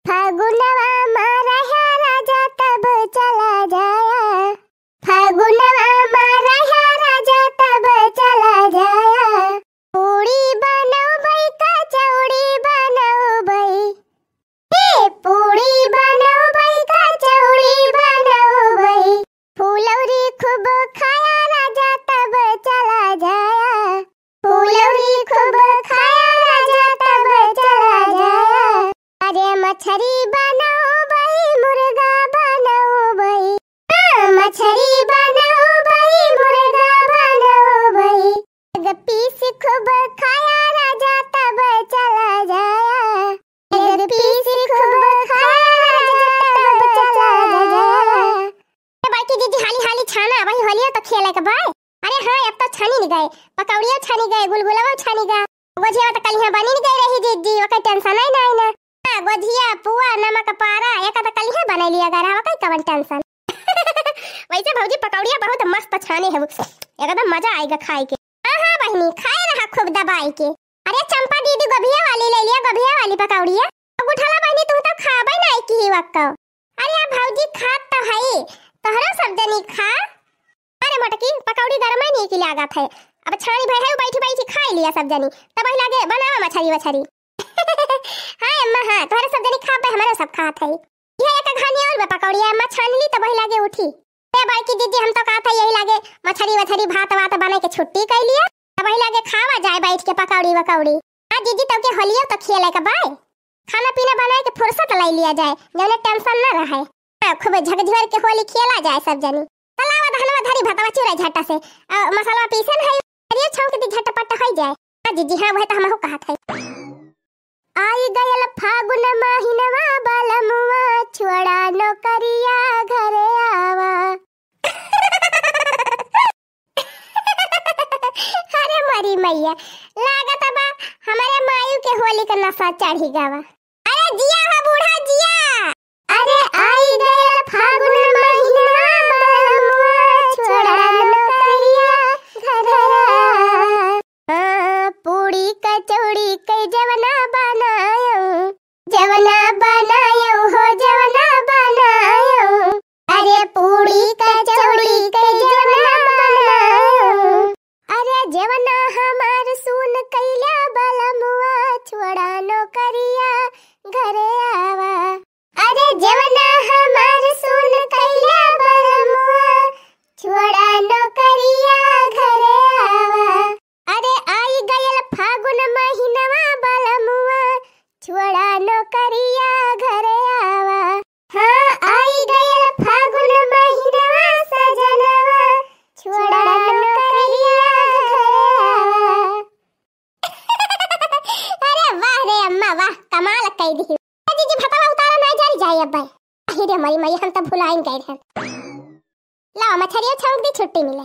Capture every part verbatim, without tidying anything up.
फागुनवा मा रह्या राजा तब चला जाया, फागुनवा मा रह्या राजा तब चला जाया। पूड़ी बनउबइ कचौड़ी बनउबइ, हे पूड़ी बनउबइ कचौड़ी बनउबइ, फुलौरी खूब खाया राजा तब चला जाया, फुलौरी खूब खाया राजा तब चला जाया। अरे मछरी बनउबइ मुर्गा बनउबइ, हाँ, मछरी बनउबइ मुर्गा बनउबइ, एग पीस खूब खाया राजा तब चला जाया, एग पीस खूब खाया राजा तब चला जाया। ए बड़की जीजी, हाली हाली छाना, अबही होलिया त खेले के बा। अरे हाँ, अब तो छानी न गए, पकौड़िया छानी गए, गुलगुलावा छानी गए, गोझिया त कलिहा बनी न गए रही जीजी, ओकर tension ही नहीं ना। हाँ, गोझिया, पुआ, नमक पारा, एक त कलिहा बनाई लिया गए रहा, ओकर कवन tension। वैसे भौजी पकौड़िया बहुत मस्त छाने है, एकदम मजा आएगा खाए के। हाँ हाँ बहिनी, खाए रहा खूब दबाई के। अरे चंपा दीदी गोभिया वाली ले लिया, गोभिया वाली पकौड़िया। अब उठाला बहिनी, तू तो खाबे ना की वक्को। अरे आ भौजी, खात तो हई, तोहरो सब जनी खा। अरे मोटकी, पकौड़ी गरम ही नहीं की लागत है, अब छानी भई है, बैठी बैठी खाई लिया सब जनी, तब वही लागे बनावा मछरी वछरी। हाँ अम्मा हाँ, तोहरे सब जनी खाबे, हमरो सब खात है। यह एक घानी और बा पकौड़िया, अम्मा छान ली तब वही लागे उठी। ए बड़की दीदी, हम तो कहत है यही लागे मछरी वछरी भात वात बने के छुट्टी कई लिया, तब वही लागे खावा जाए बैठ के पकौड़ी वकौड़ी। आ दीदी, तब के होलियो तो खेले के बाय, खाना पीना बनाए के फुर्सत ले लिया जाए, जौने tension न रहे। हाँ, खूब झकझोर के होली खेला जाए सब जनी। त लावा दहनवा धरी भतवा चूरा झट्टा से, आ, मसाला पीसन है, करियो छौंक दी झटपट हो जाए। हाँ जीजी, हाँ, वह तो हमहू कहत है। आई गयल फागुन महीनवा बलमुआ, छोड़ा नौकरिया घरे आवा। अरे मरी मैया, लागत बा हमारे मायू के होली का नशा चढ़ी गवा। अरे जिया हो बूढ़ा जिया। अरे आई गया फागुन महीना बलमुआ, छोड़ा नौकरिया घरवा। हाँ, पूड़ी कचौड़ी के जवना बनायो, जवना बनायो हो, जवना बनायो। अरे पूड़ी कचौड़ी के जवना बनायो। अरे जवना हमार सुन कैला बलमुआ, छोड़ा नौकरिया घरे आवा। अरे जवना हमार सुन कैला बलमुआ, छोड़ा नौकरिया घरे आवा। अरे आई गयल फागुन महीनवा बलमुआ, छोड़ा नौकरिया घरे आवा। हाँ, आई गयल फागुन महीनवा सजनवा, छोड़ा नौकरिया घरे आवा। अरे वाह रे अम्मा वाह, कमाल कई दी। ए जीजी भतवा उतारा ना जरी जाए अब्बे। अहि रे मरी मई, हम तो भुलाइन गए रहन। लाओ मछरियो छौंक दी, छुट्टी मिले।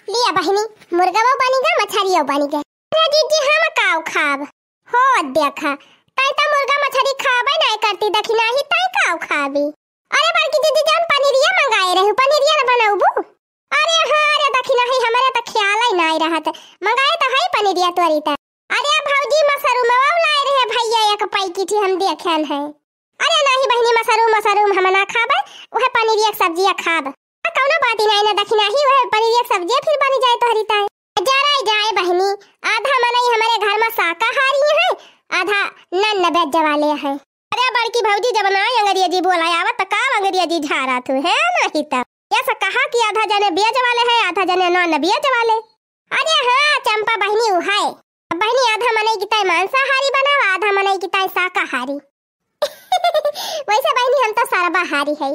लिया बहिनी, मुर्गवा बनी गा, मछरियो बनी गा। अरे जीजी हम काव खाब? हो देखा, तै तो मुर्गा मछरी खाबे नाय करती, दखिनाही तै काव खाबी? अरे बड़की जीजी जान पनीरिया मंगाए रहू, पनीरिया न बनौबू? अरे हाँ रे दखिनाही, हमरे तो ख्याल ही नाय रहत, मंगाए तो है पनीरिया तोरी त। अरे भौजी मशरूमवा लाए रहे भैया एक पैकेट ही हम देखेन है। अरे नाही बहिनी, मशरूम, मशरूम हम ना खाबे, उहे पनीरिया के सब्जिया खाब। आ, कौनो बात ही नाही ना, दखिनाही उहे पनीरिया के सब्जिया फिर बनी जाए तोहरी ताई। जरा जाए बहिनी, आधा मनई हमरे घर में शाकाहारी है, आधा non veg वाले हैं। अरे बड़की भौजी, जब ना अंग्रेजी बोला आवत त का अंग्रेजी झारा तू है नाही त। ऐसा कहा कि आधा जने veg वाले हैं, आधा जने non veg वाले। अरे हाँ चंपा बहिनी उहाए। अब बहिनी आधा मनई की ताई मांसाहारी बनावा, आधा मनई की ताई शाकाहारी। वैसे बहिनी हम तो सर्वाहारी है,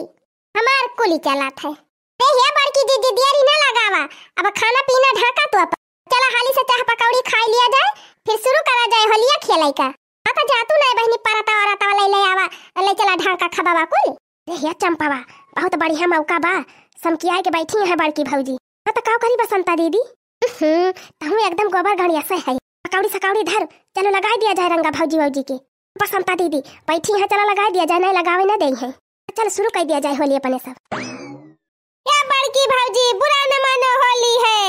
हमार कुली चलात है। ए हे बड़की दीदी देरी ना लगावा, अब खाना पीना ढाका तू अपन। चला हाली से चाह पकौड़ी खाई लिया जाए, फिर शुरू करा जाए होलिया खेलाई का। हाँ तो जा तू ना बहिनी परता वरता वाला ले आवा, ले चला ढाका खबावा कुल। रे हे चंपावा, बहुत बढ़िया मौका बा, समकियाए के बैठी है बड़की भौजी। हाँ तो का करी बसंता दीदी? हम्म, तहूँ एकदम गोबर गणिया से है। पकौड़ी सकौड़ी धर, चलो लगाई दिया जाए रंगा भौजी वौजी के। बसंता दीदी, बैठी हैं, चलो लगाई दिया जाए, नहीं लगावे ना देई हैं। चल शुरू कर दिया जाए होली अपने सब। ए बड़की भौजी, बुरा न मानो, होली है।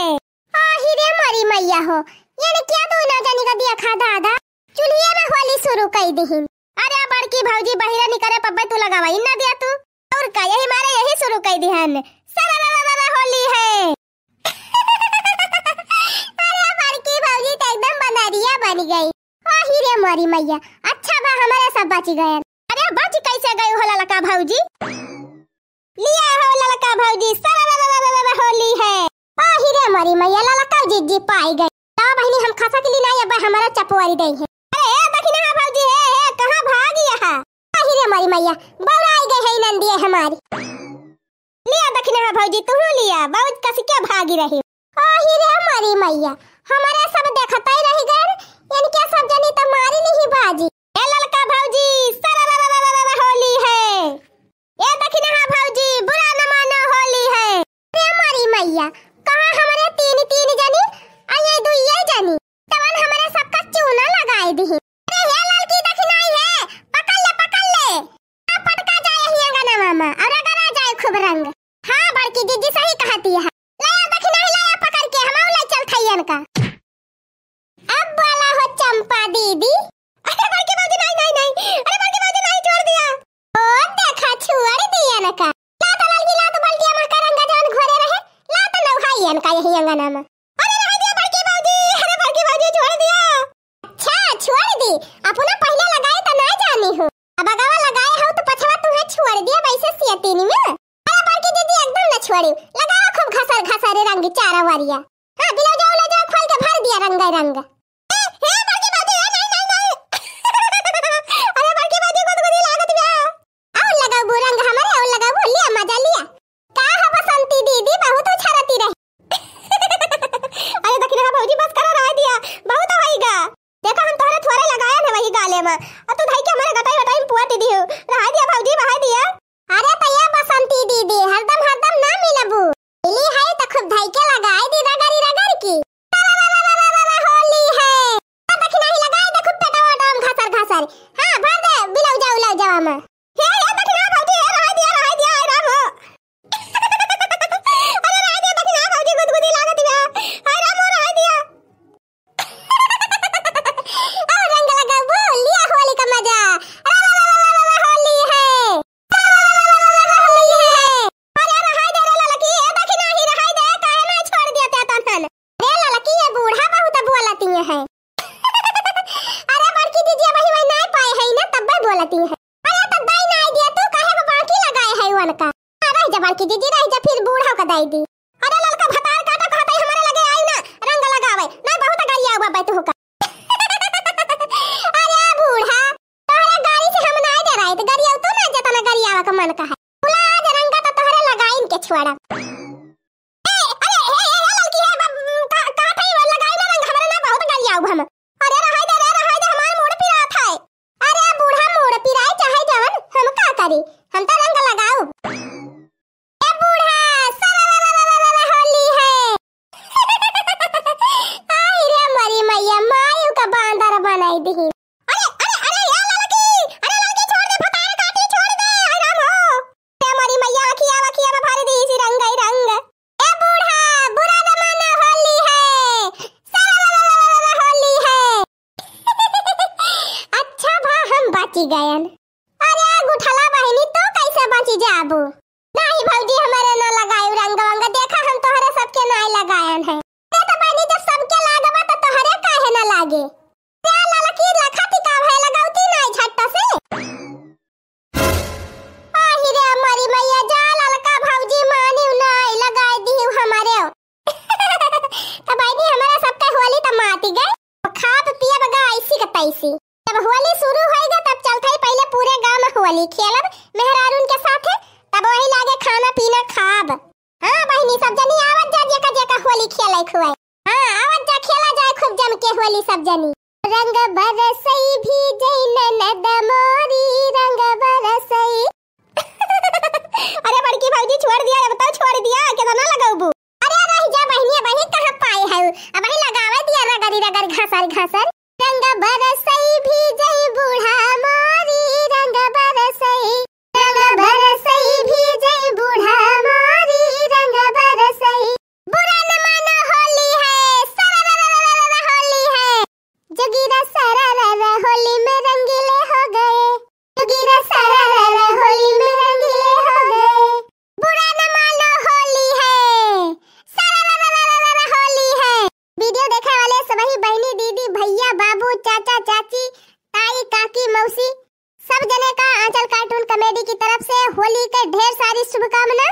आही रे मोरी मैया हो, ये ने क्या दो ना जानी का दिया खा दादा, चुल्हिया में होली शुरू कर दीहिन। अरे बड़की भौजी बहिरा निकरे पब्बे तू लगावा, इन्ना दिया तू। और का, यही मारे यही शुरू कई दिहन। सररररर होली है। अरे बड़की भौजी तो एकदम बनरिया बन गई। आही रे मोरी मैया, अच्छा बा हमारे सब बच गए। अरे बच कैसे गई हो ललका भौजी? लिया हो ललका भौजी, सररररर होली है। आही रे मोरी मैया, ललका जिज्जी पाई गई। तो बहिनी हम खसक ली ना, अब हमारा चपवारी दे है। अरे ए दखिनहा भौजी, हे, हे, कहाँ भागी यहाँ? आही रे मोरी मैया, बौराई गई है नंदिये हमारी। लिया दखिनहा भौजी, तुहू लिया, बहुत कस के भागी रही। आही रे मोरी मैया, हमारे सब देखते ही रह गए, इनके सब जनी तो मारी नहीं बाजी। ए ललका भौजी, सररररर होली है। ए दखिनहा भौजी, बुरा न मानो, होली है। अरे मोरी मैया, कहाँ हमारे तीन तीन जनी, आ ये दुइये जनी, तवन हमारे सबका चूना लगाए दिही। अरे हे ललकी दखिनाई है, पकड़ ले, पकड़ ले। आ पटका जाए ही अंगना मामा, और अगर आ जाए खूब रंग। हाँ, बड़की जिज्जी सही कहती है। ले आ दखिनाई, ले आ पकड़ के, हम ले चल थैयन का। अब बोला हो चंपा दीदी। अरे बड़की भौजी, नहीं, नहीं, नहीं। अरे बड़की भौजी, नहीं, छोड़ दिया। ओ देखा, छोड़ दिया न का। ला तो ललकी, ला तो बल्टिया में का रंगा जौन घोरे रहे। ला तो नौहाई अन का यही अंगना में। अरे रह दिया बड़की भौजी, अरे बड़की भौजी, छोड़ दिया। अच्छा, छोड़ दी। अपना पहले लगाए तो ना जानी हूँ। अब अगवा लगाए हो तो पछवा तुम्हें छोड़ दिया वैसे सियतीनी में। अरे बड़की दीदी एकदम न छोड़ी, लगावा खूब घसर घसर रंग चारा वारिया। हाँ, ब्लाउज उलाउज खोल के भर दिया रंग रंग। ए, हे बड़की भौजी, ए, नहीं, नहीं, नहीं। अरे बड़की भौजी, गुदगुदी लागत बिया। और लगाबू रंग हमारे, और लगाबू, लिया मजा लिया। का हो बसंती दीदी, बहुत उछरती रही। अरे दखिनहा भौजी, बस करा, रह दिया, बहुत होइगा। देखा हम तोहरे थोड़े लगाए हैं वही गाले में, और तू धई के हमारे गटाई वटाई में पुआ दे दियो। रह दिया भौजी, रह दिया। अरे तो ये बसंती दीदी, हरदम हरदम ना मिलबू। मिली है तो खूब धई के लगाए दी रगड़ी रगड़ की। होली है। दखिनहा ही लगाए दे खूब पेटवा ओटवा में घसर घसर। हाँ, भर दे ब्लाउज उलाउजवा में। हे, हे दखिनहा भौजी, हे रह दिया, रह दिया, आय राम हो। अरे रह दिया दखिनहा भौजी, गुदगुदी लागत बा। आय राम हो, रह दिया। आओ रंग लगाबू, लिया होली का मजा। होली है। होली है। अरे रहाई दे रे ललकी, ए दखिनहा ही रहाई दे, काहे ना छोड़ दिया ते तनहन? रे ललकी, ये बूढ़ा बहुत बोलती है। अरे बड़की दीदी, वही वही नाय पाए है ना, तब्बे बोलती है। अरे तो दाई नाय दिया, तू काहे बाकी लगाए है उनका? हाँ, रह जा बड़की दीदी, रह जा, फिर बूढ़ा का दाई दी। अरे ललका भतार काटा कहत है, हमारे लगे आई ना, रंग लगावे। ना बहुत गरिया हुआ बैठ होकर। अरे बूढ़ा, तोहरे गारी से हम ना डराई, तो गरिया तू ना जतना गरियावा का मन का है। बुला आज रंगा तो तोहरे लगाइन के छोड़ा। ए, अरे, ए, ए, ए, ललकी है, बा-, का, का था ये लगाई ना रंग, हमारे ना बहुत गरियाऊ हम। अरे रहाई दे रे, रहाई दे, हमार मूड़ पिरात है। अरे बूढ़ा, मूड़ पिराए चाहे जवन, हम का करी, हम तो रंग लगाऊ। ए बूढ़ा, सररररर होली है। आई रे मरी मैया, मायू का बांदर बनाई दिही। अरे, अरे, अरे, ए ललकी, अरे ललकी, छोड़ दे, भतार काटी, छोड़ दे, आई राम हो। ए मरी मैया, अखिया, अखिया में भर दी इसी रंग ही रंग। ए बूढ़ा, बुरा जमाना होली है, सररररर होली है। अच्छा भा हम बची गयन। अरे गुठला बहिनी, तो कैसे बची जाबू? नाही भौजी, हमारे ना लगायू रंग वंग, देखा हम तोहरे सबके नाय लगायन है। अरे तो बहिनी, जब सबके लागबा तो तोहरे काहे ना लागे? ए ललकी, लखा टिकाव है, लगावती नाय झट्टा से। आही रे हमारी मैया, जा ललका भौजी मानिउ नाय, लगाए दिहु हमारे। त बहिनी, हमारा सबका होली त माती गए, खाब पियब गा ऐसी क तैसी। जब होली शुरू होइगा तब चलत ही पहले पूरे गांव में होली खेलब मेहरारून के साथे, तब वही लागे खाना पीना खाब। हाँ बहिनी, सब जनी आवत जा, जेका जेका होली खेले खुआए। हाँ, आवत जा, खेला जाए खूब जम के होली सब जनी। रंग बरसई भीजई ननद मोरी, रंग बरसई। अरे बड़की भौजी, छोड़ दिया, अब तो छोड़ दिया, केतना लगौबू? अरे रह जा बहिनी, अबही कहाँ पाए है, अबही लगावे दिया रगरी रगरी घासर घासर। रंग बरसई भीजई बूढ़ा मोरी, रंग बरसई, रंग बरसई भीजई बूढ़ा मोरी, रंग बरसई। बुरा न मानो होली है, सररररर होली है। जोगीरा सरररर होली में रंगीले हो चाचा, चाची, ताई, काकी, मौसी, सब जने का आंचल कार्टून कॉमेडी की तरफ से होली के ढेर सारी शुभकामना।